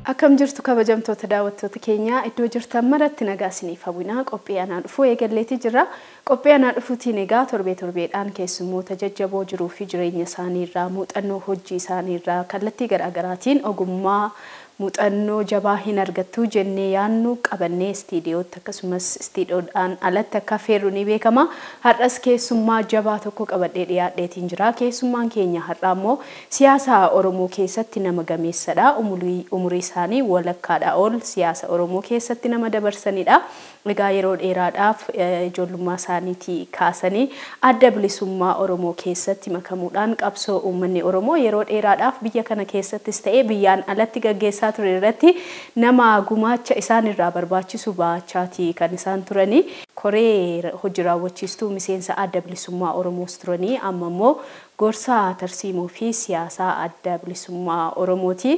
Akkam jirtu, kabajamtoota daawwattoota keenya? Iddoo jirtan maratti nagaa isiniif hawwinaa. Qophii anaa dhufuu eegalleeti jira. Qophii anaa dhufuutiin egaa torbee torbeedhaan keessummoota jajjaboo jiruu fi jireenya isaaniirraa, muuxannoo hojii isaaniirraa, kallattii garaagaraatiin ogummaa, muuxannoo jabaa hin argattu jennee yaannu qabannee istiidiyootti akkasumas istiidiyoodhaan alatti akka affeerru ni beekama. Har'as keessummaa jabaa tokko qabadhee dhiyaadheetiin jira. Keessummaan keenya har'aa immoo siyaasa Oromoo keessatti nama gameessadha. Umurii isaanii walakkaadha ol siyaasa Oromoo keessatti nama dabarsanidha. Egaa yeroo dheeraadhaaf ijoollummaa isaaniitii kaasanii Adda Bilisummaa Oromoo keessatti makamuudhaan qabsoo uummanni Oromoo yeroo dheeraadhaaf biyya kana keessattis ta'ee biyyaan alatti gaggeessaa ture irratti nama gumaacha isaan irraa barbaachisu baachaatii kan isaan turanii. Koree hojii raawwachiistuu miseensa Adda Bilisummaa Oromoos turanii, amma immoo gorsaa tarsiimoo fi siyaasaa Adda Bilisummaa Oromooti.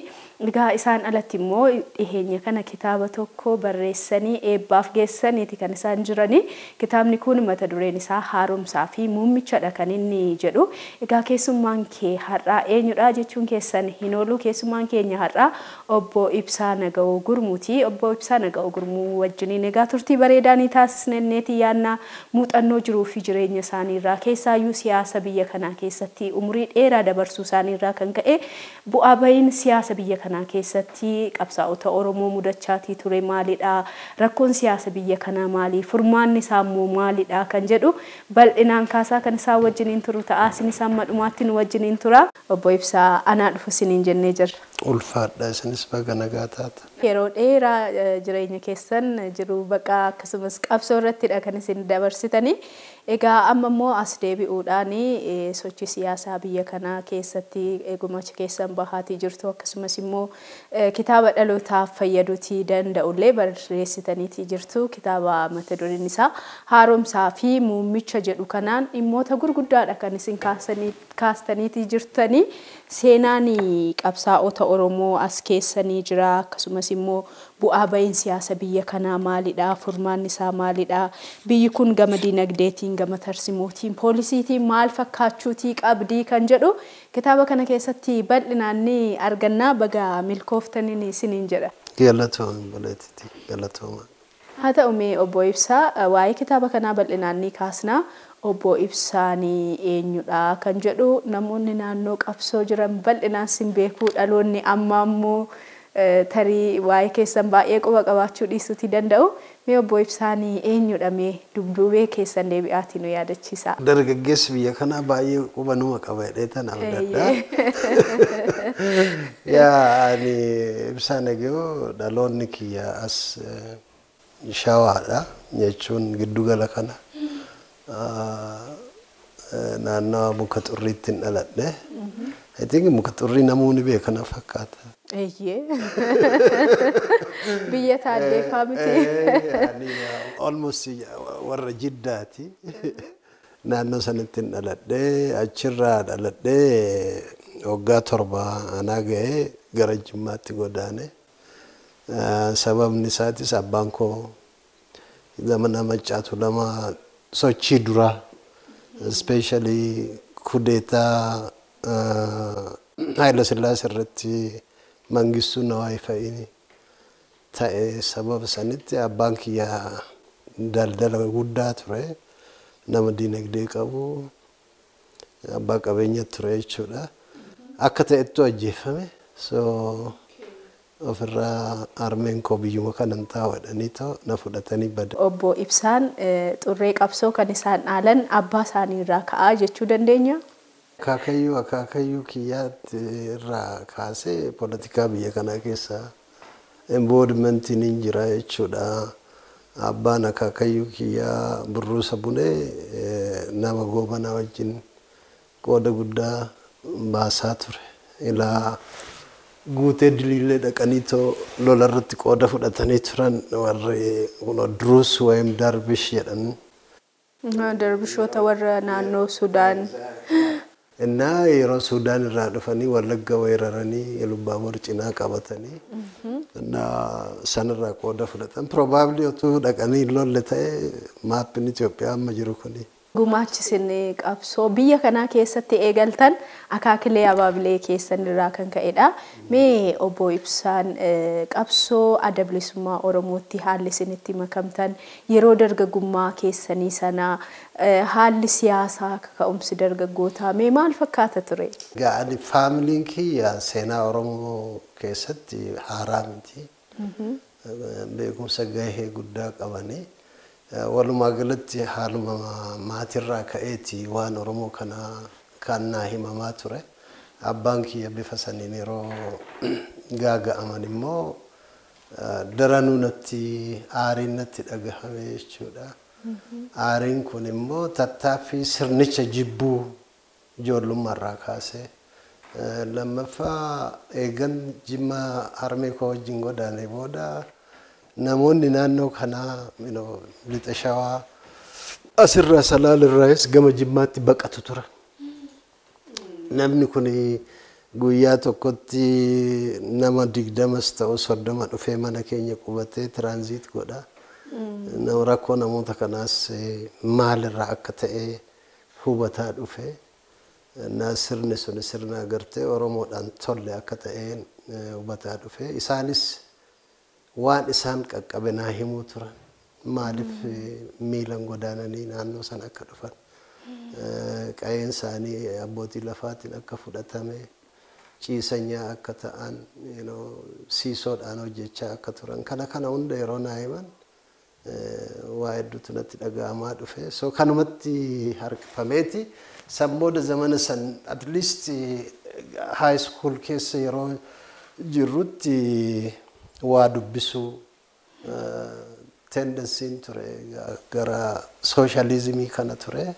Egaa isaan alatti immoo dhiheenya kana kitaaba tokko barreessanii eebbaaf geessaniiti kan isaan jiranii. Kitaabni kun mata dureen isaa "Haaromsaa fi Muummichadha" kan inni jedhu. Egaa keessummaan kee har'aa eenyudha jechuun keessan hin oolu. Keessummaan keenya har'aa Obbo Ibsaa Naga'oo Gurmuuti. Obbo Ibsaa Naga'oo Gurmuu wajjiniin egaa turtii bareedaa ni taasisnenneeti yaadna. Muuxannoo jiruu fi jireenya isaaniirraa, keessaayyuu siyaasa biyya kanaa keessatti umurii dheeraa dabarsuu isaaniirraa kan ka'e, bu'aa bahiin siyaasa biyya kanaa keessatti qabsaa'ota Oromoo mudachaatii ture maalidha? Rakkoon siyaasa biyya kanaa maali? Furmaanni isaa immoo maalidha? Kan jedhu bal'inaan kaasaa kan isaan wajjiniin turu ta'a. Isin isaan madhumaatti nu wajjiniin tura. Obbo Ibsaa, anaa dhufu isiniin jennee jirra. Ulfaadha, isinis baga nagaa taata. Yeroo dheeraa jireenya keessan jiruu baqaa akkasumas qabsoo irrattidha kan isin dabarsitanii. Egaa amma immoo as deebi'uudhaan sochii siyaasaa biyya kanaa keessatti gumaacha keessan bahaatii jirtu, akkasumas immoo kitaaba dhalootaaf fayyaduutii danda'ullee barreessitaniitii jirtu. Kitaaba mata dureen isaa "Haaromsaa fi Muummicha" jedhu kanaan dhimmoota gurguddaadha kan isin kaastaniitii jirtanii. Seenaan qabsaa'ota Oromoo as keessanii jira, akkasumas immoo bu'aa bahiin siyaasa biyya kanaa maalidha? Furmaanni isaa maalidha? Biyyi kun gama dinagdeetiin, gama tarsimootiin, poolisiitiin maal fakkaachuutii qabdii kan jedhu kitaaba kana keessatti bal'inaan ni argannaa. Baga milkooftaniin isiniin jedha. Galatooma, buleetiti galatooma. Haa ta'u, mee Obbo Ibsaa, waa'ee kitaaba kanaa bal'inaan ni kaasna. Obbo Ibsaan eenyudha kan jedhu namoonni naannoo qabsoo jiran bal'inaan sin beekuu, dhaloonni amma ammoo tarii waa'ee keessan baay'ee quba qabaachuu dhiisuutii danda'u. Mee Obbo Ibsaan eenyudha, mee dudduubee keessan deebi'aatii nu yaadachiisa. Dargaggeessi biyya kanaa baay'ee quba numa qaba jedhee tan abdadha. Yaa, ani Ibsaa Nagayoo, dhaloonni kiyya as Shawaadha, jechuun giddugala kana. Naannawa Muka Xurriitti hin dhaladhe. I think Muka Xurrii namoonni beekan fakkaata. Eeyyee. Biyya taaddee faa miti. Almost warra Jiddaati. Naannoo sanatti hin dhaladhe. Achirraa dhaladhee waggaa 7 anaa ga'ee gara Jimmaatti godaane. Sababni isaatis abbaan koo zamana Maccaatu lama sochii duraa, especially kudeetaa Haayila Sillaasee irratti Mangistuu Nawaay fa'ii ta'e, sababa sanitti abbaan kiyya daldala guddaa ture, nama dinagdee qabu, abbaa qabeenya ture jechuudha. Akka ta'ettu ajjeefame. So ofirraa harmeen koo biyyuma kanan taa'u jedhanii ta'u na fudhatanii bada. Obbo Ibsaan xurree qabsoo kan isaan dhaalan abbaa isaanii irraa ka'aa jechuu dandeenya? Akaakayyuu kiyyaatti irraa kaasee poolitikaa biyya kanaa keessa involvementiin hin jira jechuudha. Abbaan akaakayyuu kiyyaa Burruusa Bunee nama Goobanaa wajjin qooda guddaa baasaa ture. Ilaa guutee diliilee dhaqanii too lola irratti qooda fudhatanii turan, warri Duruus wayim Darbish jedhan. Darbishoota warra naannoo Sudaan. Innaa yeroo Sudaan irraa dhufanii Wallagga weeraranii Ilubbaabor cinaa qabatanii, innaa sanirraa qooda fudhatan. Probably otuu dhaqanii hin lolle ta'e maappiin Itoophiyaa amma jiru kuni Gumaachisin qabsoo biyya kanaa keessatti eegaltan akaakilee abaabilee keessan irraa kan ka'edha. Mee obbo Ibsaan, qabsoo adda bilisummaa Oromootti haalli isin itti makamtan yeroo dargaggummaa keessanii sana, haalli siyaasaa kaka'umsi dargaggootaa mee maal fakkaata ture? Egaa ani faamiliin kiyya seenaa Oromoo keessatti haaraa miti. Beekumsa gahee guddaa qabanii. Walumaa galatti haaluma maatirraa ka'eeti waan Oromoo kana kan naa himamaa ture. Abbaan kiyya bifa saniin yeroo gaaga'aman immoo daranuu natti aariin natti dhagahame jechuudha. Aariin kun immoo tattaaffii sirnicha jibbuu ijoollummaarraa kaasee. Lammaffaa, eegan Jimma harmee koo wajjin godaane booda namoonni naannoo kanaa, lixa Shawaa asirraa Salaalirraayis gama Jimmaatti baqatu turan. Namni kun guyyaa tokkotti nama 20s ta'u 30 dhufee mana keenya qubatee transit godha. Rakkoo namoota kanaas maalirraa akka ta'e hubataa dhufe. Na sirni sun sirna agartee Oromoodhaan tolle akka ta'een hubataa dhufe. Isaanis waan isaan qaqqabe naa himuu turan. Maaliif miilan godaananii naannoo sana akka dhufan. Qa'een isaanii abbootii lafaatiin akka fudhatame, ciisanyaa akka ta'an, siisoodhaan hojjechaa akka turan. Kana kana hunda yeroo naa himan waa hedduutu natti dhaga'amaa dhufe. So kanumatti harkifameeti. San booda zamana san at least high school keessa yeroo jirrutti waa dubbisuu tendency-n ture, gara sooshaalizimii kana ture.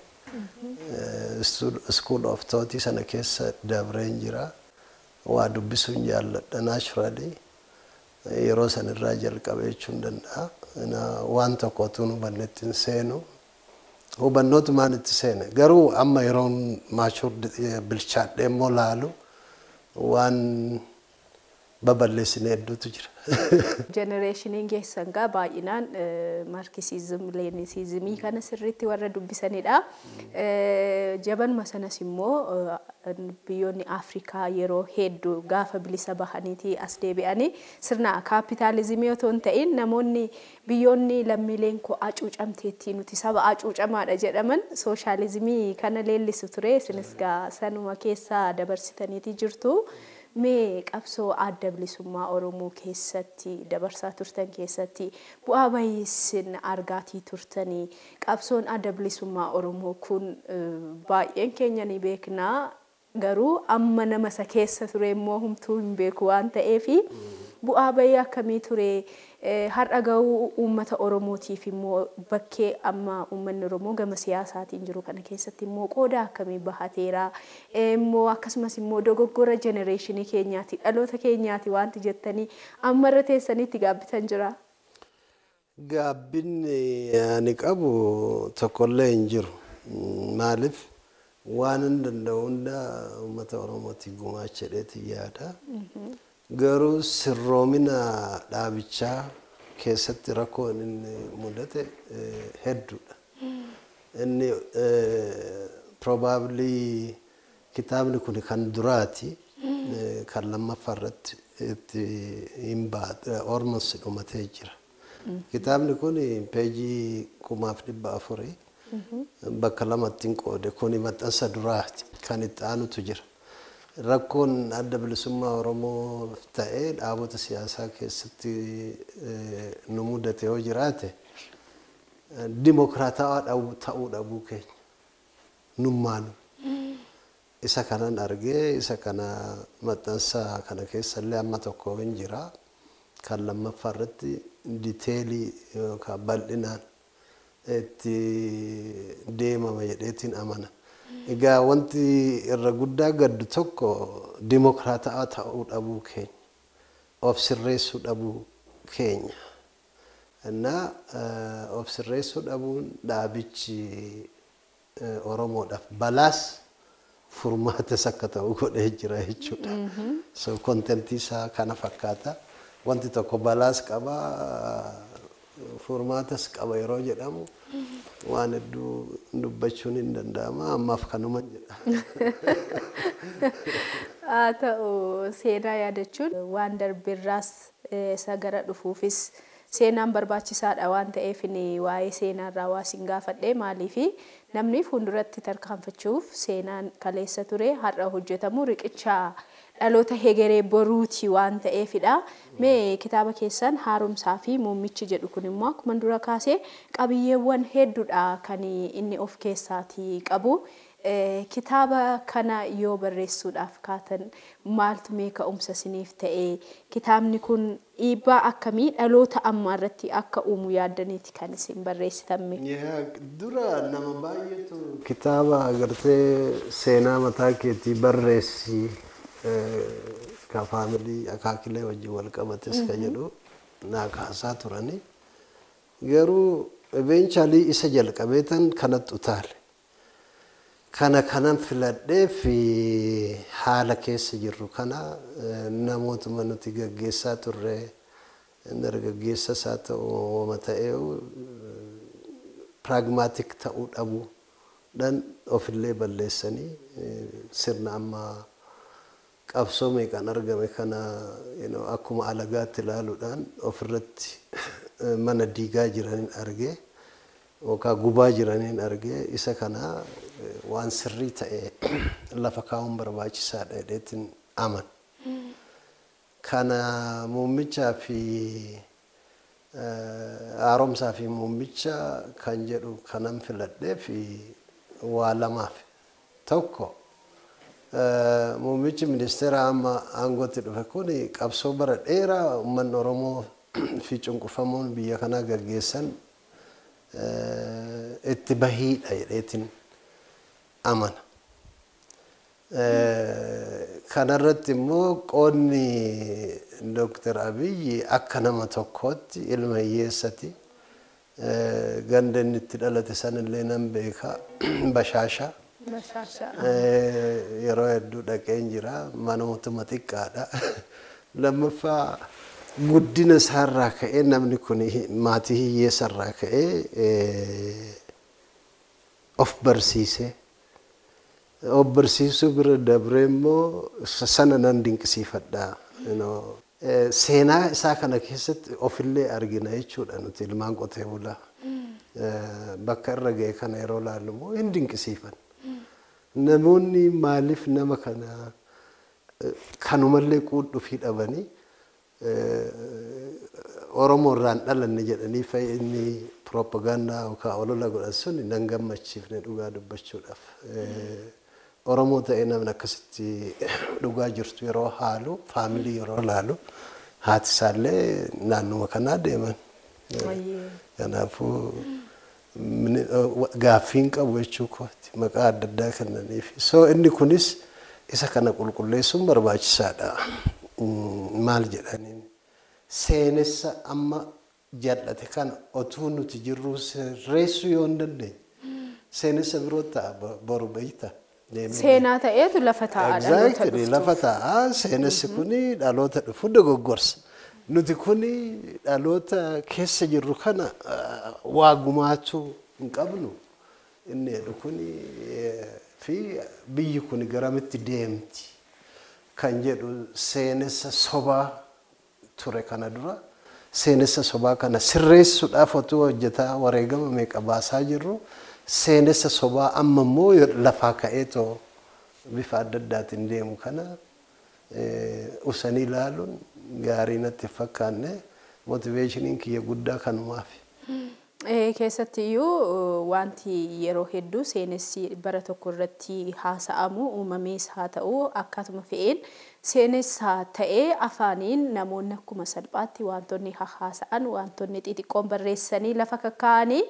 School of thought sana keessa dabreen jira. Waa dubbisuun jaalladha naturally. Yeroo sanirraa jalqabe jechuun danda'a. Waan tokko utuu hubannetti hin seenu. Hubannootumaan itti seene. Garuu amma yeroon mature bilchaadhee immoo laalu waan babal'eessine hedduutu jira. Generation-iin keessan gaa baay'inaan Marxism, Leninism-ii kana sirriitti warra dubbisanidha. Jabanuma sanas immoo biyyoonni Afrikaa yeroo hedduu gaafa bilisa bahaniitii as deebi'anii sirna kaapitaalizimii otoo hin ta'in, namoonni biyyoonni lammiileen koo hacuucamteetti, nuti saba hacuucamaadha jedhaman sooshaalizimii kana leellisu ture. Isinis gaa sanuma keessa dabarsitaniitii jirtu. Mee qabsoo adda bilisummaa Oromoo keessatti dabarsaa turtan keessatti bu'aa bahii isin argaatii turtanii, qabsoon adda bilisummaa Oromoo kun baay'een keenya ni beeknaa, garuu amma nama isa keessa ture immoo humtuu hin beeku waan ta'eefi bu'aa bahii akkamii ture? Har'a gahuu uummata Oromootiif immoo bakkee amma uummanni Oromoo gama siyaasaatiin jiru kana keessatti immoo qooda akkamii bahateera? Immoo akkasumas immoo dogoggora generation-ii keenyaati, dhaloota keenyaati wanti jettanii amma irra teessanii itti gaabbitan jira? Gaabbinni ani qabu tokkollee hin jiru. Maaliif, waan hin danda'u hunda uummata Oromootiif gumaacha yaada. Garuu sirroomina dhaabichaa keessatti rakkoon inni mudate hedduudha. Inni probably kitaabni kun kan duraati. Kan lammaffaa irratti itti hin baate, almost dhumatee jira. Kitaabni kun peejii 4,400 bakka lamatti hin qoode. Kuni maxxansa duraati, kan itti aanutu jira. Rakkoon adda bilisummaa Oromoo ta'ee dhaabota siyaasaa keessatti nu mudate yoo jiraate, dimokiraatawaa ta'uu dhabuu keenya nummaanu. Isa kanan argee isa kana maxxansa kana keessallee amma tokko hin jira. Kan lammaffaa irratti detail-ii yookaan bal'inaan itti deemama jedheetiin amana. Egaa wanti irra guddaa gaddu tokko dimokiraatawaa ta'uu dhabuu keenya. Of sirreessuu dhabuu keenya. Innaa of sirreessuu dhabuun dhaabichi Oromoodhaaf balaas furmaatas akka ta'u godhee jira jechuudha. So content-ii isaa kana fakkaata. Wanti tokko balaas qaba, furmaatas qaba yeroo jedhamu Waan hedduu dubbachuun hin danda'ama, ammaaf kanuma jedha. Haa ta'u, seenaa yaadachuun waan darbirraas isa gara dhufuufis seenaan barbaachisaadha waan ta'eef waa'ee seenaarraa waa sin gaafadhe. Maaliifi namni fuulduratti tarkaanfachuuf seenaan kaleessa ture har'a hojjetamu riqicha dhaloota hegeree boruuti waan ta'eefidha. Mee kitaaba keessan Haaromsaa fi Muummichi jedhu kun immoo akkuma dura kaasee qabiyyeewwan hedduudha kan inni of keessaatii qabu. Kitaaba kana yoo barreessuudhaaf kaatan maaltu mee ka'umsa isiniif ta'e? Kitaabni kun dhiibbaa akkamii dhaloota ammaa irratti akka uumu yaaddaniiti kan isin barreessitan? Dura nama baay'eetu kitaaba agartee seenaa mataa keetii barreessi ka family akaakilee wajjin wal qabates ka jedhu naa kaasaa turani. Garuu eventually isa jalqabeetan kanatti utaale. Kana kanan filadhee fi haala keessa jirru kana, namootuma nuti gaggeessaa turre, dargaggeessas haa ta'u wama ta'ee, pragmatic ta'uu dhabuudhaan ofillee balleessanii sirna amma qabsoo meeqaan argame kana akkuma alagaatti ilaaluudhaan ofirratti mana diigaa jiraniin argee yookaan gubaa jiraniin argee, isa kana waan sirrii ta'e lafa kaa'uun barbaachisaadha jedheetiin aman. Kana muummichaa fi Haaromsaa fi Muummicha kan jedhu kanan filadhee fi waa lamaaf. Tokko, muummichi ministeera amma aangootti dhufe kun qabsoo bara dheeraa uummanni Oromoo fi cunqurfamoon biyya kanaa gaggeessan itti bahiidha jedheetiin amana. Kanarratti immoo qoodni Dooktar Abiyyi akka nama tokkootti ilma hiyyeessati. Ganda inni itti dhalate sanillee nan beeka, Bashaasha. Yeroo hedduu dhaqeen jira, manootuma xiqqaadha. Lammaffaa, guddina isaarraa ka'ee namni kun maatii hiyyeessarraa ka'ee of barsiisee, of barsiisuu bira dabree immoo sana nan dinqisiifadha. Seenaa isaa kana keessatti ofillee argina jechuudha nuti ilmaan qotee bulaa. Bakka irra ga'e kana yeroo ilaallu immoo hin dinqisiifan. Namoonni maaliif nama kana kanumallee quudhuufii dhabanii Oromoo irraan dhalanne jedhanii fa'i inni piroopagaandaa yookaan olola godhan sun nan gammachiifne dhugaa dubbachuudhaaf. Oromoo ta'ee namni akkasitti dhugaa jirtu yeroo haalu, family yeroo laalu, haati isaallee naannuma kanaa deeman. Kanaafuu gaaffiin qabu jechuu kooti maqaa adda addaa kennaniif. So inni kunis isa kana qulqulleessuun barbaachisaadha. Maal jedhaniin seenessa amma jal'ate kana otuu nuti jirru sirreessuu yoo hin dandeenye seenessa biroo ta'a boru, beeyta. Seenaa ta'eetu lafa taa'a dhaloota Exactly, lafa taa'a. Seenessi kuni dhaloota dhufu dogoggorsa. Nuti kuni dhaloota keessa jirru kana waa gumaachuu hin qabnu. Inni jedhu kuni fi biyyi kun garamitti deemti kan jedhu, seenessa sobaa ture kana dura seenessa sobaa kana sirreessuudhaaf otuu hojjetaa wareegama meeqa baasaa jirru, seenessa sobaa amma immoo lafaa ka'eetoo bifa adda addaatiin deemu kana usanii ilaaluun gaarii natti hin fakkaanne. Motivationiin kiyya guddaa kanumaaf. Keessatti iyyuu wanti yeroo hedduu seenessi bara tokko irratti haasa'amu uumamees haa ta'u, akkaatuma fe'een seenessa ta'ee afaaniin namoonni akkuma salphaatti wantoonni haasa'an, wantoonni xixiqqoon barreessanii lafa kakkaa'anii,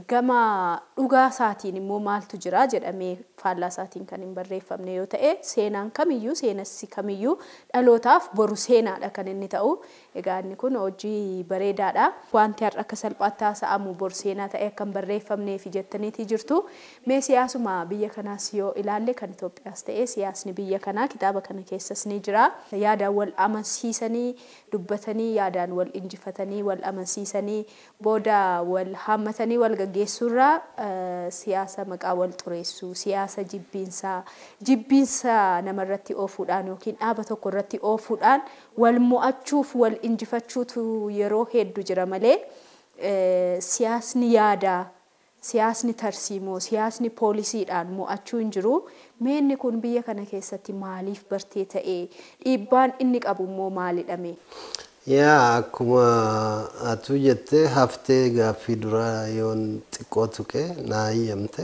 gama dhugaa isaatiin immoo maaltu jira jedhamee faallaa isaatiin kan hin barreeffamne yoo ta'e, seenaan kamiyyuu, seenessi kamiyyuu dhalootaaf boru seenaadha kan inni ta'u. Egaa inni kun hojii bareedaadha. Wanti har'a akka salphaatti haasa'amu boru seenaa ta'e akka hin barreeffamneef jettaniitii jirtu. Mee siyaasuma biyya kanaas yoo ilaalle, kan Itoophiyaas ta'e siyaasni biyya kanaa kitaaba kana keessas ni jira. Yaadaan wal amansiisanii dubbatanii, yaadaan wal injifatanii, wal amansiisanii booda wal Hammatanii wal gaggeessuurraa siyaasa maqaa wal xureessuu, siyaasa jibbiinsaa, jibbiinsa namarratti oofuudhaan yookiin dhaaba tokko irratti oofuudhaan wal mo'achuuf wal injifachuutu yeroo hedduu jira malee, siyaasni yaadaa, siyaasni tarsiimoo, siyaasni poolisiidhaan mo'achuu hin jiru. Meenni kun biyya kana keessatti maaliif bartee ta'ee, dhiibbaan inni qabu immoo maalidhame? Yaa, akkuma atuu jettee, haftee gaaffii duraa yoon xiqqoo tuqe naa eeyyamte.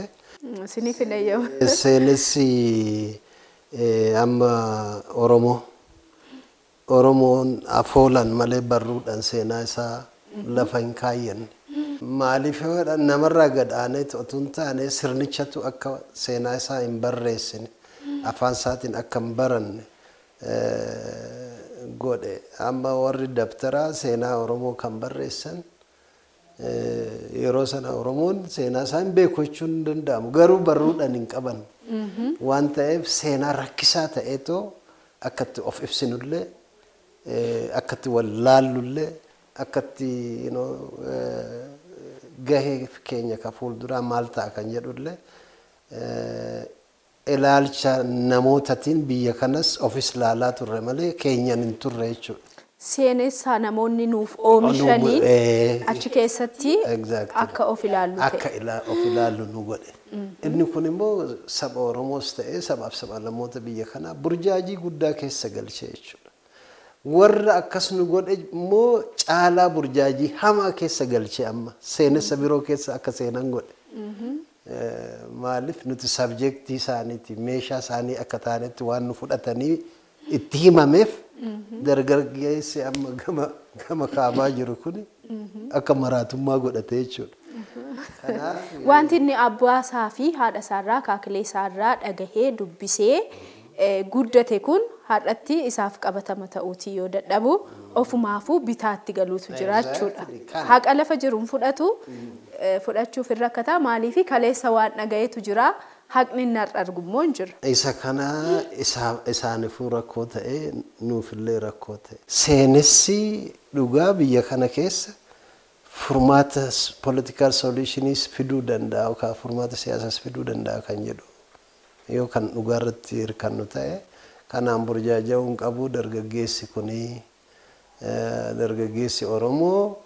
Isiniif hin eeyyamu. Seenessi amma Oromoon afoolan malee barruudhaan seenaa isaa lafa hin kaayyanne. Maaliif yoo jedhan, namarraa gad aanee otoo hin taane, sirnichatu akka seenaa isaa hin barreessine, afaan isaatiin akka hin baranne godhe. Amma warri dabtaraa seenaa Oromoo kan barreessan, yeroo sana Oromoon seenaa isaa hin beeku jechuun hin danda'amu. Garuu barruudhaan hin qaban. Waan ta'eef seenaa rakkisaa ta'eetoo akkatti of ibsinullee, akkatti wal laallullee, akkatti gahee keenya ka fuulduraa maal ta'a kan jedhullee, ilaalcha namootatiin biyya kanas ofis laalaa turre malee keenyan hin turre jechuudha. Seenessaa namoonni nuuf oomishanii achi keessatti akka of ilaallu ta'e. Akka of ilaallu nu godhe. Inni kun immoo saba Oromoos ta'ee sabaaf sablammoota biyya kanaa burjaajii guddaa keessa galchee jechuudha. Warra akkas nu godhe immoo caalaa burjaajii hamaa keessa galchee amma seenessa biroo keessa akka seenan godhe. Maaliif, nuti subject isaaniiti, meeshaa isaanii akka taanetti waan nu fudhatanii itti himameef, dargaggeessi amma gama kaabaa jiru kun akka maraatummaa godhate jechuudha. Wanti inni abbaa isaa fi haadha isaarraa, akaakilee isaarraa dhagahee dubbisee guddate kun har'atti isaaf qabatama ta'uutii yoo dadhabu, ofumaafuu bitaatti galuutu jira jechuudha. Haqa lafa jiruun fudhatu fudhachuuf hin rakkataa, maaliifi kaleessa waan dhagaheetu jira, haqni inni har'a argu immoo hin jiru. Isa kana isaanifuu rakkoo ta'ee nuufillee rakkoo ta'e. Seenessi dhugaa biyya kana keessa furmaata political solutionis fiduu danda'a yookaan furmaata siyaasaas fiduu danda'a kan jedhu yoo kan dhugaa irratti hirkannu ta'e, kanaan burjaaja'uu hin qabu dargaggeessi kuni. Dargaggeessi Oromoo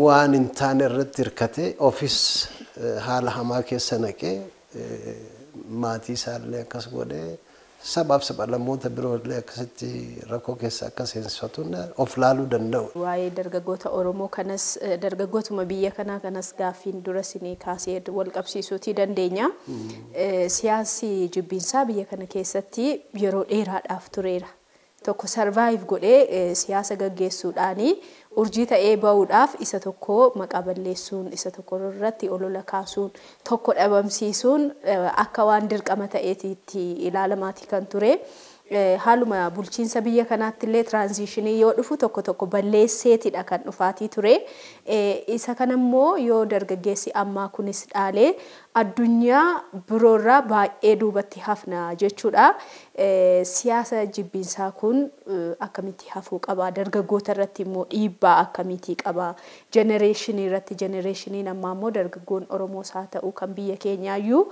waan hin taane irratti hirkate ofis haala hamaa keessa naqee, maatii isaallee akkas godhee, sabaaf sablammoota biroollee akkasitti rakkoo keessa akka seensifatu of laaluu danda'u. Waa'ee dargaggoota Oromoo kanas, dargaggootuma biyya kanaa kanas gaaffiin dura isinii kaasee wal qabsiisuutii dandeenya. Siyaasni jibbiinsaa biyya kana keessatti yeroo dheeraadhaaf tureera. Tokko survive godhee siyaasa gaggeessuudhaani urjii ta'ee bahuudhaaf isa tokko maqaa balleessuun, isa tokko irratti olola kaasuun, tokko dhabamsiisuun akka waan dirqama ta'eetitti ilaalamaatii kan ture. Haaluma bulchiinsa biyya kanaatti illee transition yoo dhufu tokko tokko balleesseetidha kan dhufaatii ture. Isa kana immoo yoo dargaggeessi ammaa kunis dhaalee, addunyaa biroorraa baay'ee duubatti hafna jechuudha. Siyaasa jibbiinsaa kun akkamitti hafuu qaba? Dargaggoota irratti immoo dhiibbaa akkamiitii qaba? Generation irratti, generationiin ammaa immoo dargaggoon Oromoos haa ta'u kan biyya keenyaayyuu,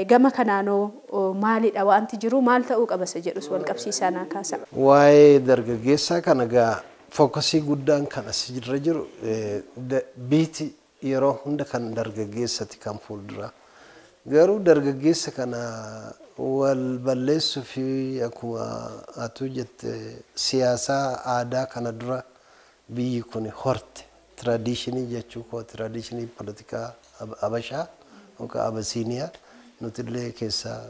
gama kanaanoo maalidha wanti jiru, maal ta'uu qaba isa jedhus wal qabsiisaa naa kaasa. Waa'ee dargaggeessaa kana gaa focus guddaan kan asirra jiru, biiti yeroo hunda kan dargaggeessati kan fuulduraa. Garuu dargaggeessa kana wal balleessuu fi akkuma atuu jette siyaasaa aadaa kana dura biyyi kun horte, tradition jechuu koo, tradition poolitikaa Abashaa yookaan Abasiiniyaa nutillee keessa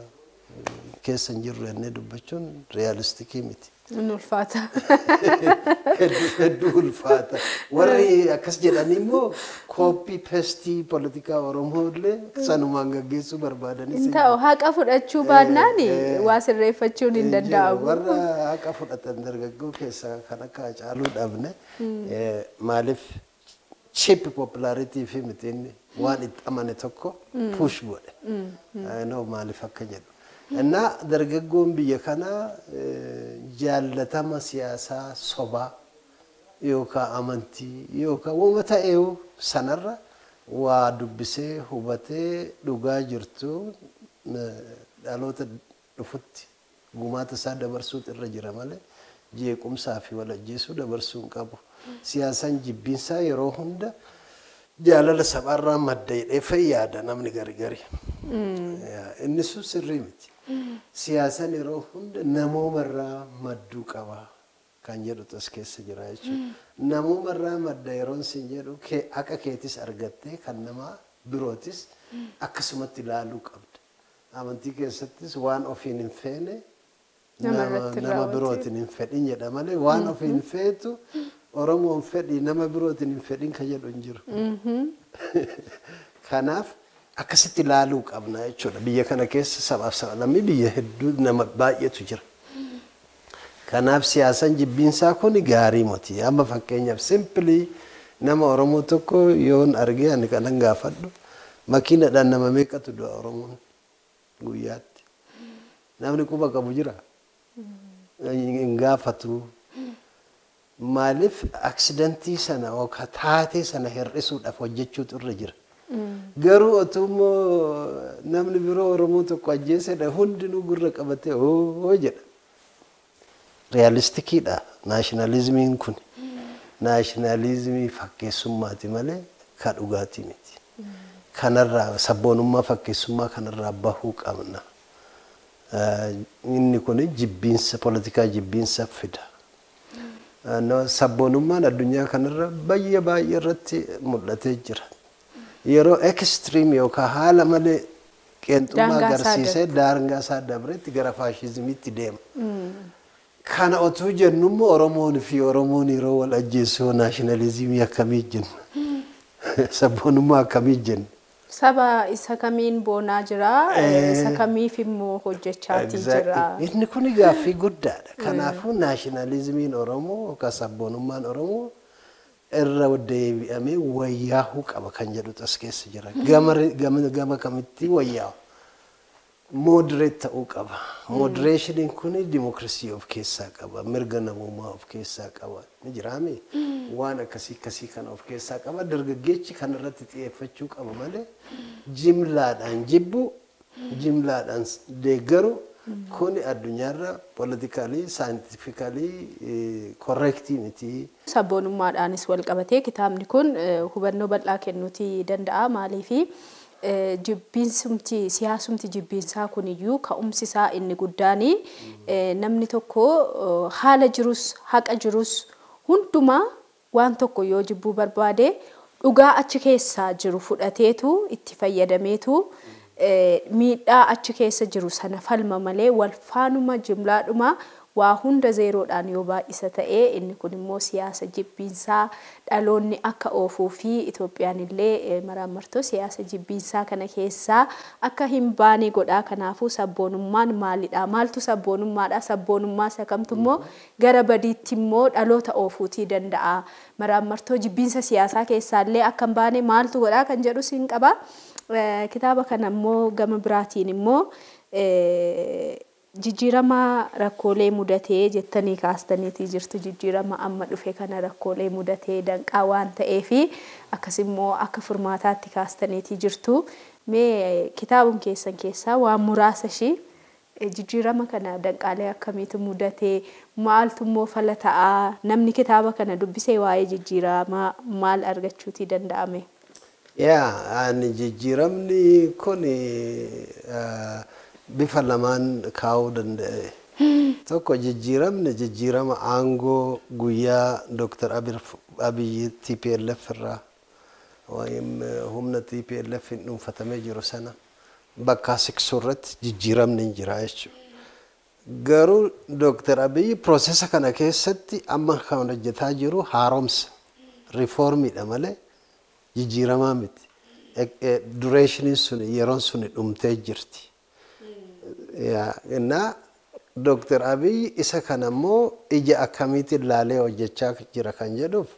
keessa hin jirru jennee dubbachuun realistic miti. Inni ulfaata. Hedduu ulfaata. Warri akkas jedhan immoo copy paste poolitikaa Oromoo illee sanumaan gaggeessuu barbaadanis. Hin ta'u, haqa fudhachuu baannaan waa sirreeffachuun hin danda'amu. Warra haqa fudhatan dargaggoo keessaa kan akka Hacaaluu dhabne. Maaliif, cheap popularity fi miti, inni waan itti amane tokko push godhe. Maaliif akka jedhu. Innaa dargaggoon biyya kanaa jaallatama siyaasaa sobaa yookaan amantii yookaan wama ta'eewu sanarra waa dubbisee hubatee dhugaa jirtu dhaloota dhufutti gumaata isaa dabarsuutu irra jira malee jeequmsaa fi wal ajjeesuu dabarsuu hin qabu. Siyaasaan jibbiinsaa yeroo hunda jaalala sabaarraa madda jedhee fayyaada namni gargari. Inni sun sirrii miti. Siyaasaan yeroo hunda namoomarraa madduu qaba kan jedhutu as keessa jira jechuudha. Namoomarraa madda yeroon sin jedhu haqa keetis argattee kan nama birootis akkasumatti ilaaluu qabda. Amantii keessattis waan ofiin hin feene nama birootiin hin fedhin jedha malee waan ofiin feetu Oromoon fedhi nama birootiin hin fedhin kan jedhu hin jiru. Kanaaf akkasitti ilaaluu qabna jechuudha. Biyya kana keessa sabaaf sablammii biyya hedduu nama baay'eetu jira. Kanaaf siyaasaan jibbiinsaa kun gaarii miti. Amma fakkeenyaaf simpilii nama Oromoo tokko yoon argee ani kanan gaafadhu makiinadhaan nama meeqatu du'a Oromoon guyyaatti. Namni quba qabu jira. Hin gaafatu. Maaliif aksidantii sana yookaan taatee sana hir'isuudhaaf hojjechuutu irra jira. Garuu otuu immoo namni biroo Oromoo tokko ajjeesedha hundinuu gurra qabatee hoo jedha. Realistikiidha naashinaalizimiin kun. Naashinaalizimii fakkeessummaati malee ka dhugaatii miti. Kanarraa sabboonummaa fakkeessummaa kanarraa bahuu qabna. Inni kun jibbiinsa poolitikaa jibbiinsa fida. Sabboonummaan addunyaa kanarra baay'ee baay'ee irratti mul'atee jira. Yeroo ekstiriim yookaan haala malee qeenxummaa agarsiisee daangaa isaa dabretti gara faashizimiitti deema. Kana otuu jennu immoo Oromoon fi Oromoon yeroo wal ajjeessu naashinaalizimii akkamii jenna? Sabboonummaa akkamii jenna? Saba isa kamiin boonaa jira, isa kamiif immoo hojjechaatii jira. Inni kun gaaffii guddaadha. Kanaafuu naashinaalizimiin Oromoo yookaan sabboonummaan Oromoo irra deebi'amee wayyaahuu qaba kan jedhutu as keessa jira. Gama kamitti wayyaahu? Moderate ta'uu qaba. Moderationiin kun dimokiraasii of keessaa qaba, mirga namummaa of keessaa qaba. Ni jiraame waan akkasii akkasii kana of keessaa qaba. Dargaggeechi kan irratti xiyyeeffachuu qaba malee jimlaadhaan jibbu, jimlaadhaan deeggaru kun addunyaarra politikaalii, saayintifikaalii korreektii miti. Sabboonummaadhaanis wal qabatee kitaabni kun hubannoo bal'aa kennuutii danda'a. Maaliifi jibbiinsumti siyaasumti jibbiinsaa kuniyyuu ka'umsi isaa inni guddaan namni tokko haala jirus haqa jirus hundumaa waan tokko yoo jibbuu barbaade dhugaa achi keessaa jiru fudhateetu itti fayyadameetu miidhaa achi keessa jiru sana falma malee wal faanuma jimlaadhuma waa hunda zeeroodhaan yoo baay'isa ta'ee inni kun immoo siyaasa jibbiinsaa dhaloonni akka oofuu fi Itoophiyaan illee maraammartoo siyaasa jibbiinsaa kana keessaa akka hin baane godhaa. Kanaafuu sabboonummaan maalidha? Maaltu sabboonummaadha? Sabboonummaa isa kamtu immoo gara badiitti immoo dhaloota oofuutii danda'a? Maraammartoo jibbiinsa siyaasaa keessaallee akka hin baane maaltu godhaa kan jedhus hin qaba. Kitaaba kana immoo gama biraatiin immoo jijjiirama rakkoolee mudatee jettanii kaastaniitii jirtu. Jijjiirama amma dhufe kana rakkoolee mudatee danqaa waan ta'eefi akkasimmoo akka furmaataatti kaastaniitii jirtu. Mee kitaabum keessan keessaa waan muraasa ishii jijjiirama kana danqaalee akkamiitu mudatee maaltu immoo fala ta'aa namni kitaaba kana dubbisee waa'ee jijjiiramaa maal argachuutii danda'ame? Yaa ani jijjiiramni kun bifa lamaan kaa'uu danda'e. Tokko jijjiiramni jijjiirama aangoo guyyaa Dr. Abiyyi TPLF irraa humna TPLF hin dhuunfatamee jiru sana bakka siqsuu irratti jijjiiramni hin jira jechuudha. Garuu Dr. Abiyyi piroosesa kana keessatti amma kan hojjetaa jiru haaromsa riifoormiidha malee jijjiiramaa miti. Dureeshiniin sun yeroon sun dhumtee jirti. Innaa Dr. Abiyyi isa kana immoo ija akkamiitiin laalee hojjechaa jira kan jedhuuf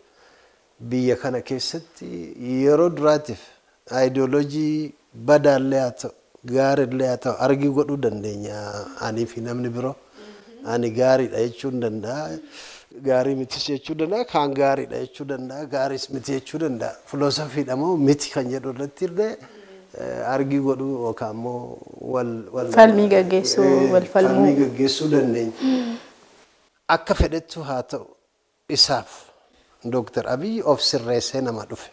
biyya kana keessatti yeroo duraatiif aayidiyooloojii badaallee haa ta'u gaarillee haa ta'u argii godhuu dandeenya anii fi namni biroo. Ani gaariidha jechuu hin danda'a. Gaarii mitis jechuu danda'a. Kaan gaariidha jechuu danda'a. Gaariis miti jechuu danda'a. Filoosofiidha moo miti kan jedhu irratti illee argii godhuu yookaan immoo wal Falmii gaggeessuu, wal falmuu. Falmii gaggeessuu dandeenya. Akka fedhettu haa ta'u, isaaf Dooktar Abiyyi of sirreessee nama dhufe.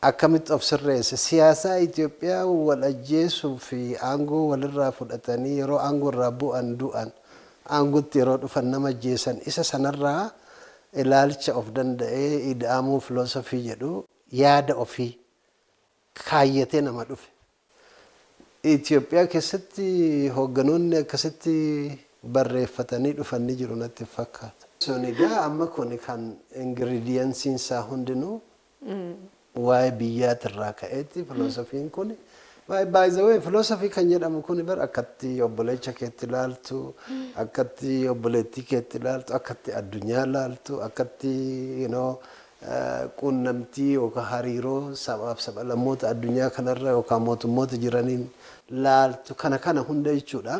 Akkamitti of sirreesse? Siyaasaa Itoophiyaa wal ajjeesuu fi aangoo walirraa fudhatanii, yeroo aangoo irraa bu'an du'an, aangootti yeroo dhufan nama ajjeesan, isa sanarraa ilaalcha of danda'ee ida'amuu filoosofii jedhu yaada ofii kaayyatee nama dhufe. Itoophiyaa keessatti hoogganoonni akkasitti barreeffatanii dhufan ni jiru natti fakkaata. Sun egaa amma kun kan ingredientsiin isaa hundinuu waa'ee biyyaatirraa ka'eetti filoosofiin kun. By the way, filoosofii kan jedhamu kun bar akkatti obboleecha keetti ilaaltu, akkatti obboleettii keetti ilaaltu, akkatti addunyaa ilaaltu, akkatti quunnamtii yookaan hariiroo sabaaf sablammoota addunyaa kanarra yookaan mootummoota jiraniin laaltu, kana hunda jechuudha.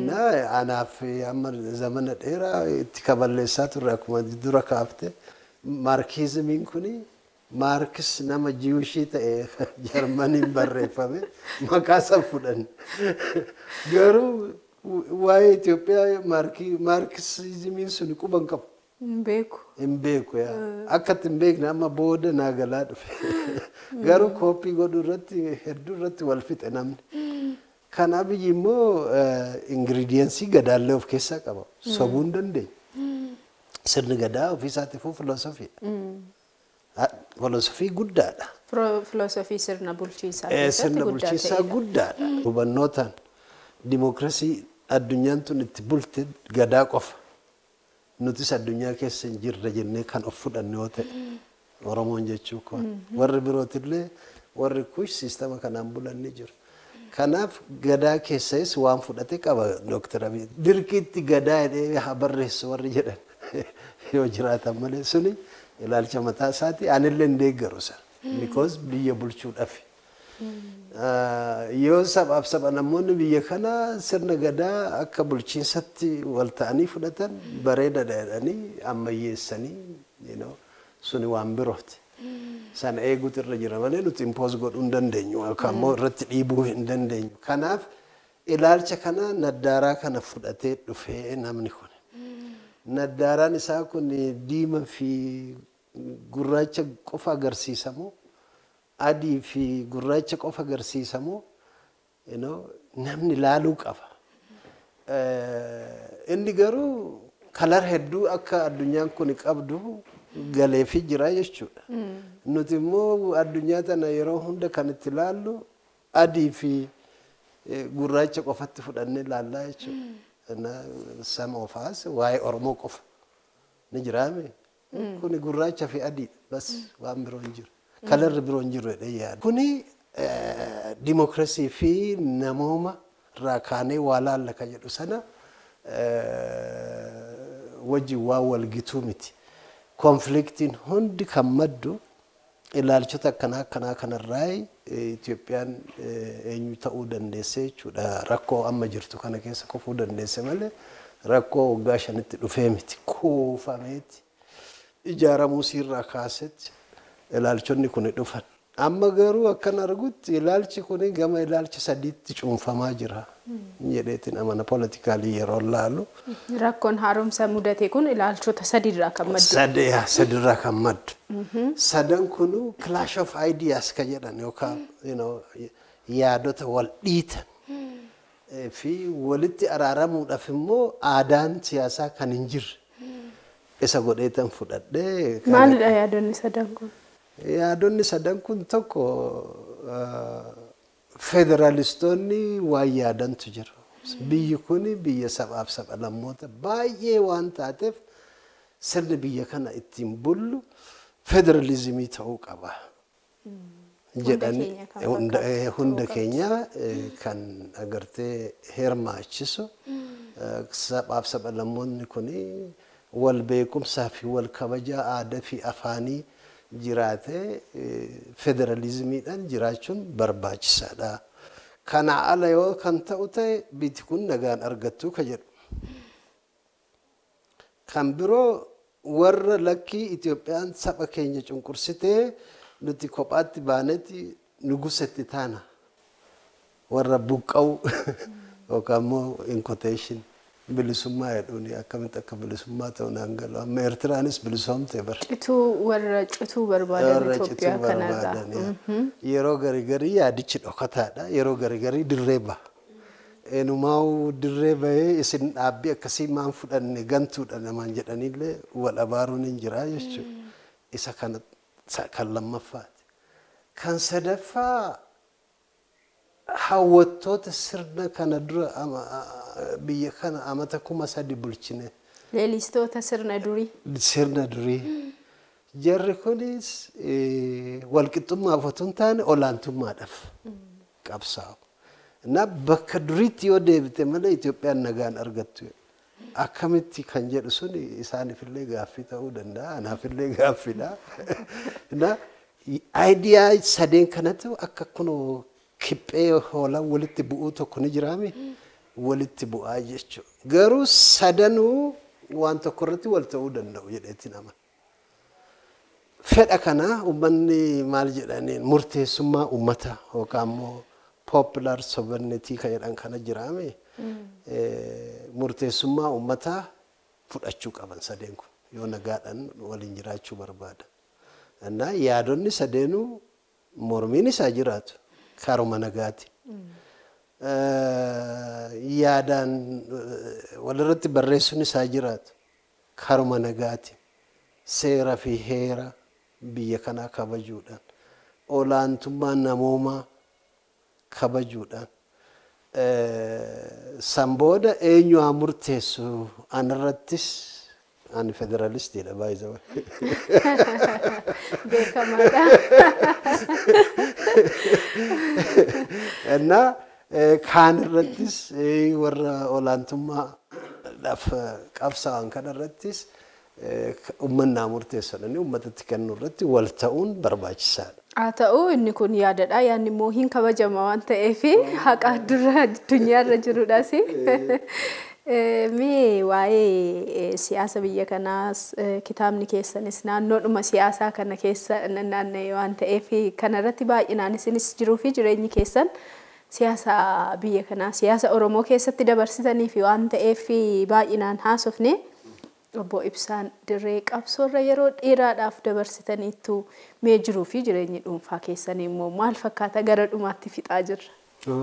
Na anaaf amma zamana dheeraa itti kaballeessaa turre. Akkuma dura kaafte, maarkizimiin kuni Maarkis nama Jewish ta'e Jarmaniin barreeffame maqaa san fudhanne. Garuu waa'ee Itoophiyaa maarkizimiin sun quba hin qabu. Hin beeku. Hin beeku yaa. Akka itti hin beekne amma booda naa galaa dhufe. Garuu copy godhuu irratti hedduu irratti wal fixe namni. Kan Abiyyi immoo ingredientsii gadaallee of keessaa qaba. Sobuu hin dandeenye. Sirni gadaa ofiisaatiifuu filoosofiidha. Filoosofii guddaadha. Filoosofii sirna bulchiinsaa keessatti Sirna guddaa bulchiinsaa ta'edha. guddaadha. Hubannootaan dimookiraasii addunyaan tun itti bulte gadaa qofa. Nutis addunyaa keessa hin jirre jennee kan of fudhanne yoo ta'e, Oromoon jechuu koo. Warri birootillee, warri Kush siistama kanaan bulan ni jiru. Kanaaf gadaa keessas waan fudhate qaba Dooktar Abiy. Dirqiitti gadaa jedhee haa barreessu warri jedhan yoo jiraatan malee, suni ilaalcha mataa isaati. Anillee hin deeggaru sana. Because biyya bulchuudhaaf. Yoo sabaaf saba namoonni biyya kana sirna gadaa akka bulchiinsatti wal ta'anii fudhatan bareedaadha jedhanii ammayyeessanii, suni waan birooti. Sana eeguutu irra jira malee nuti impose godhuu hin dandeenyu yookaan immoo irratti dhiibuu hin dandeenyu. Kanaaf ilaalcha kana, naddaaraa kana fudhatee dhufee namni kun. Naddaaraan isaa kun diimaa fi gurraacha qofa agarsiisamoo, adii fi gurraacha qofa agarsiisamoo, namni laaluu qaba. Inni garuu color hedduu akka addunyaan kun qabdu galeefii jira jechuudha. Nuti immoo addunyaa tana yeroo hunda kan itti laallu adii fi gurraacha qofatti fudhannee laallaa jechuudha. Some of us waa'ee Oromoo qofa ni jiraame. Kuni gurraacha fi adiidha. Bas, waan biroo hin jiru. Colorri biroo hin jiru jedhee yaada. Kuni dimookiraasii fi namooma irraa kaanee waa laalla ka jedhu sana wajjin waan wal gituu miti. Conflictiin hundi kan maddu ilaalchota akkanaa akkanaa kanarraa. Itoophiyaan eenyu ta'uu dandeesse jechuudha. Rakkoo amma jirtu kana keessa kufuu dandeesse malee rakkoo waggaa 5tti dhufee miti. Kuufameeti. Ijaaramuu siirraa kaasetti ilaalchonni kun dhufan. Amma garuu akkan argutti ilaalchi kun gama ilaalcha sadiitti cuunfamaa jira jedheetiin amana, politically yeroo laalu. Rakkoon haaromsa mudate kun ilaalchota sadiirraa kan maddu. Sadirraa kan maddu. Sadan kunu clash of ideas ka jedhan yookaan yaadota wal dhiitan fi walitti araaramuudhaaf immoo aadaan siyaasaa kan hin jirre isa godheetan fudhadhee. Maalidha yaadonni sadan kun? Yaadonni sadan kun, tokko, federaalistoonni waan yaadantu jira. Biyyi kun biyya sabaaf saba-lammoota baay'ee waan taateef sirni biyya kana ittiin bullu federalizimii ta'uu qaba jedhanii, hunda keenya kan agartee hirmaachisu, sabaaf saba-lammoonni kun wal beekumsaa fi wal kabajaa aadaa fi afaanii jiraatee federalizimiidhaan jiraachuun barbaachisaadha. Kana ala yoo kan ta'u ta'e biyyi kun nagaan argattu ka jedhu. Kan biroo warra lakkii Itoophiyaan saba keenya cunqursitee nuti kophaatti baanetti nugusetti taana. Warra buqqa'u yookaan immoo in quotation bilisummaa jedhuuni akkamitti akka bilisummaa ta'u naan galu. Amma Eertiraanis bilisoomte bara. Cituu warra cituu barbaadan Warra Itoophiyaa cituu kanarraa. barbaadan. Yeroo garii garii yaadichi dhokataadha. Yeroo garii garii dirree baha. Eenyumaa'uu dirree bahee isin dhaabbii akkasii maan fudhanne gantuudha namaan jedhanillee wal abaaruun hin jira jechuudha. Isa kana kan lammaffaati. Kan sadaffaa hawwattoota sirna kana dura biyya kana amata 3000 bulchine. Leellistoota sirna durii. Sirna durii. Jarri kunis walqixxummaaf otoo hin taane olaantummaadhaaf qabsaa'u. Na bakka duriitti yoo deebite malee Itoophiyaan nagaan argattu. Akkamitti kan jedhu sun isaaniifillee gaaffii ta'uu danda'a. Anaafillee gaaffiidha. Na idea sadeen kanatu akka kunoo kiphee hoolaan walitti bu'uu tokko ni jiraame walitti bu'aa jechuudha. Garuu sadanuu waan tokko irratti wal ta'uu danda'u jedheetti nama. Fedha kana uummanni maal jedhaniin murteessummaa uummataa yookaan immoo popular sovereignty kan jedhan kana jiraame murteessummaa uummataa fudhachuu qaban sadeen kun yoo nagaadhaan waliin jiraachuu barbaada. Innaa yaadonni sadeenuu mormiin isaa jiraatu karuma nagaati. Yaadaan walirratti barreessuun isaa jiraatu karuma nagaati. Seera fi heera biyya kanaa kabajuudhaan olaantummaa namoomaa kabajuudhaan san booda eenyu haa murteessu anarrattis ani federaalistiidha baay'ee. Beekamaadha. እና kaan irrattis warra olaantummaadhaaf qabsaa'an kana irrattis uummanni haa murteessan uummatatti kennuu irratti wal ta'uun barbaachisaadha. Haa ta'u inni kun yaadadha. Yaadni immoo hin kabajama waan ta'eef haqa dura addunyaarra jirudhas. Mee waa'ee siyaasa biyya kanaas kitaabni keessanis naannoodhuma siyaasaa kana keessa naanna'e waan ta'eef kanarratti baay'inaan isinis jiruu fi jireenyi keessan siyaasa biyya kanaa siyaasa Oromoo keessatti dabarsitanii fi waan ta'eef baay'inaan haasofne. Obbo Ibsaan dirree qabsoorra yeroo dheeraadhaaf dabarsitaniittu mee jiruu fi jireenyi dhuunfaa keessanii immoo maal fakkaata gara dhumaatti fixaa jirra?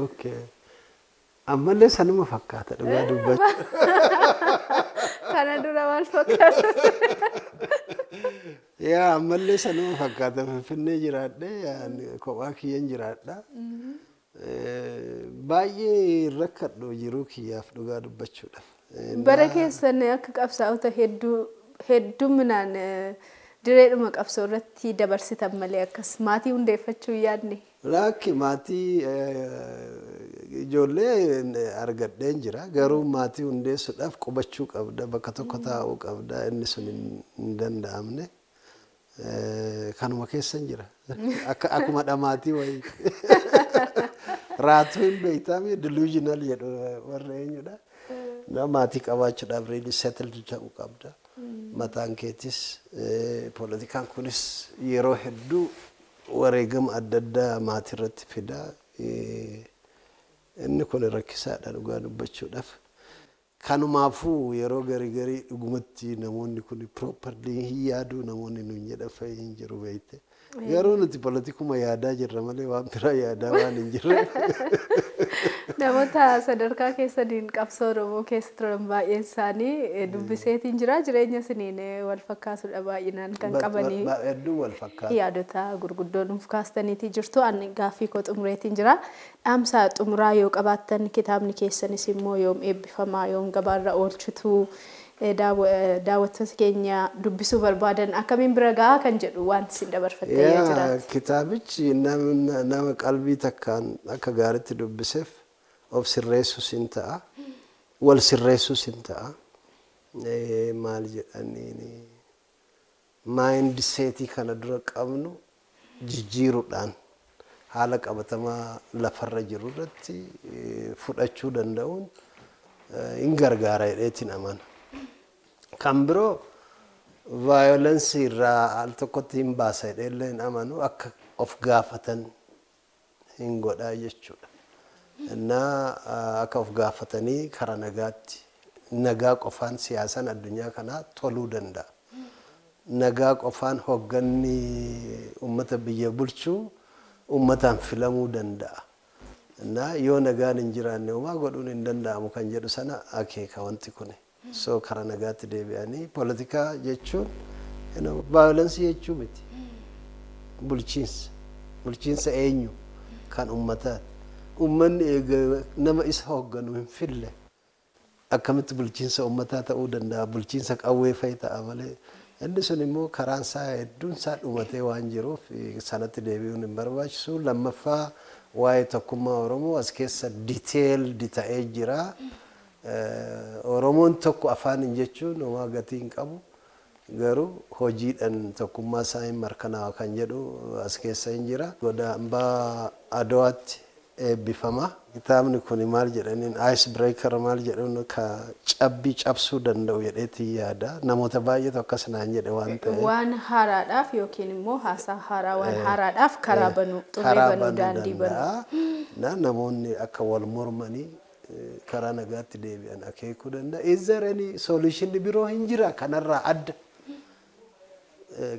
Okay. Ammallee sanuma fakkaata dhugaa dubbachuu. Kana dura maal fakkaata? Yaa ammallee sanuma fakkaata Finfinnee jiraadhee kophaa kiyyan jiraadha. Baay'ee rakkadhu jiruu kiyyaaf dhugaa dubbachuudhaaf. Bara keessan akka qabsaa'ota hedduu hedduminaan direedhuma qabsoo irratti dabarsitan malee akkas maatii hundeeffachuu hin yaadne. Lakki maatii ijoollee argadheen jira. Garuu maatii hundeessuudhaaf qubachuu qabda bakka tokko taa'uu qabda inni sun hin danda'amne. Kanuma keessan jira. Akkuma dhamaatii wayii. Raatuu hin beektaame delusional jedhu warra eenyudha. Maatii qabaachuudhaaf really settled ta'uu qabda. Mataan keetis poolitikaan kunis yeroo hedduu wareegama adda addaa maatii irratti fida. Inni kun rakkisaadha dhugaa dubbachuudhaaf. Kanumaafuu yeroo garii garii dhugumatti namoonni kun properly hin yaadu namoonni nuun jedhan fa'i hin jiru beekte. Garuu nuti politikuma yaadaa jirra malee waan biraa yaadaa waan hin jirre. Namoota sadarkaa keessaniin qabsoo Oromoo keessa turan baay'een isaanii dubbiseetiin jira. Jireenya isiniin wal fakkaatudha baay'inaan kan qabanii. Hedduu wal fakkaata. Yaadota gurguddoo nuuf kaastaniitii jirtu. Ani gaaffii koo xumureetiin jira. Dhaamsa xumuraa yoo qabaattan kitaabni keessanis immoo yoom eebbifamaa yoom gabaarra oolchitu daawwattoota keenya dubbisuu barbaadan akkamiin bira gahaa kan jedhu wanti isin dabarfattee yoo jiraate. Kitaabichi nama qalbii takkaan akka gaariitti dubbiseef of sirreessuus hin ta'a. Wal sirreessuus hin ta'a. Maal jedhaniin mindsetii kana dura qabnu jijjiiruudhaan haala qabatamaa lafarra jiru irratti fudhachuu danda'uun hin gargaara jedheetiin amana. Kan biroo violence irraa al tokkotti hin baasa jedhee hin amanu, akka of gaafatan hin godhaa jechuudha. Innaa akka of gaafatanii karaa nagaatti, nagaa qofaan siyaasaan addunyaa kanaa toluu danda'a. Nagaa qofaan hoogganni uummata biyya bulchuu uummataan filamuu danda'a. Innaa yoo nagaan hin jiraanne homaa godhuun hin danda'amu kan jedhu sana akeeka wanti kuni. So karaa nagaatti deebi'anii, poolitikaa jechuun violence jechuu miti. Bulchiinsa. Bulchiinsa eenyu? Kan uummataati. Uummanni eega nama isa hoogganu hin fille akkamitti bulchiinsa uummataa ta'uu danda'a? Bulchiinsa qawwee fa'i ta'a malee. Inni sun immoo karaan isaa hedduun isaa dhumatee waan jiruuf sanatti deebi'uun hin barbaachisu. Lammaffaa, waa'ee tokkummaa Oromoo as keessa detailed ta'ee jira. Oromoon tokko afaan hin jechuun homaa gatii hin qabu. Garuu hojiidhaan tokkummaa isaa hin mirkanaa'a kan jedhu as keessa hin jira. Godaambaa Adowaatti eebbifama. Kitaabni kun maal jedhaniin, ice breaker maal jedhuun, ka cabbii cabsuu danda'u jedheetii yaada. Namoota baay'eetu akkas naan jedhe waan ta'eef. Waan haaraadhaaf yookiin immoo haasaa haaraa, waan haaraadhaaf karaa banuu, xurree banuu, daandii banuu. Na namoonni akka wal mormanii karaa nagaatti deebi'an akeekuu danda'a. Is there any solution biroo hin jira kanarraa adda?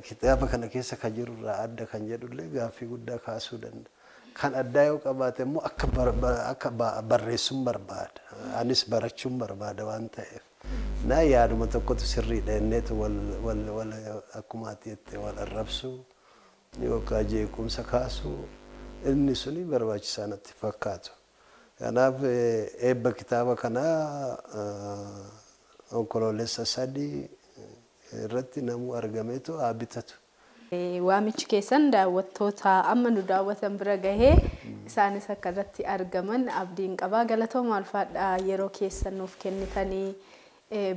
Kitaaba kana keessa kan jirurraa adda kan jedhullee gaaffii guddaa kaasuu danda'a. Kan addaa yoo qabaate immoo akka barreessuun barbaada. Anis barachuun barbaada waan ta'eef. Na yaaduma tokkotu sirriidha inneetu wal wal wal akkuma ati jette wal arrabsuu yookaan jeequmsa kaasuu inni suni barbaachisaa natti fakkaatu. Kanaaf eebba kitaaba kanaa Onkoloolessa 3 irratti namuu argameetu haa bitatu. Waamichi keessan daawwattoota amma nu daawwatan bira gahee isaanis akka irratti argaman abdiin qabaa. Galatooma, alfaadhaa, yeroo keessan nuuf kennitanii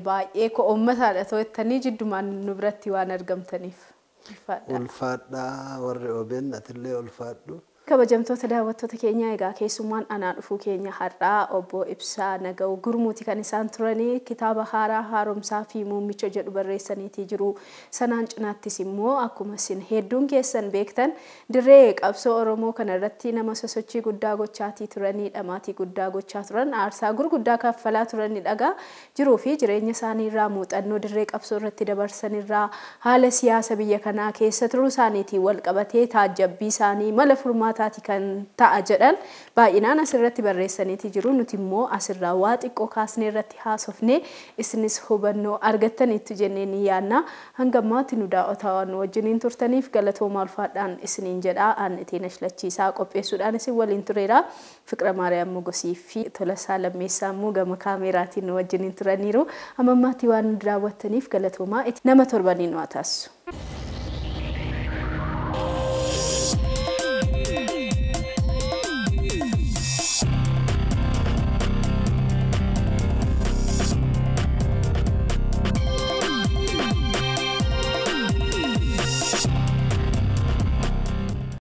baay'ee ko uummataadha to'attanii jiddumaan nu biratti waan argamtaniif. Ulfaadhaa. Ulfaadhaa warri OBN, atillee ulfaadhu. Kabajamtoota daawwattoota keenyaa, egaa keessummaan anaa dhufuu keenya har'aa obbo Ibsaa Naga'u Gurmuuti kan isaan turanii. Kitaaba haaraa "Haaromsaa fi Muummicha" jedhu barreessaniitii jiru. Sanaan cinaattis immoo akkuma isin hedduun keessan beektan dirree qabsoo Oromoo kana irratti nama sosochii guddaa gochaatii turanii, dhamaatii guddaa gochaa turan, aarsaa gurguddaa kaffalaa turanii dhagaa jiruu fi jireenya isaanii irraa, muuxannoo dirree qabsoo irratti dabarsanirraa, haala siyaasa biyya kanaa keessa turuu isaaniitiin wal qabatee taajjabbii isaanii mala furmaataati kan ta'a jedhan baay'inaan asirratti barreessaniiti jiru. Nuti immoo asirraa waa xiqqoo kaasnee irratti haasofnee isinis hubannoo argattaniittu jennee ni yaadna. Hanga ammaatti nu daawwataa waan nu wajjiniin turtaniif galatooma, ulfaadhaan isiniin jedha. Ani Itiin Ashlachiisaa qopheessuudhaan isin waliin tureera. Fiqira Maariyaam Mogosii fi Tolasaa Lammeessaa immoo gama kaameeraatiin nu wajjiniin turaniiru. Amma ammaatti waan nu daawwattaniif galatoomaa. Nama torbaniin nu haa taasisu.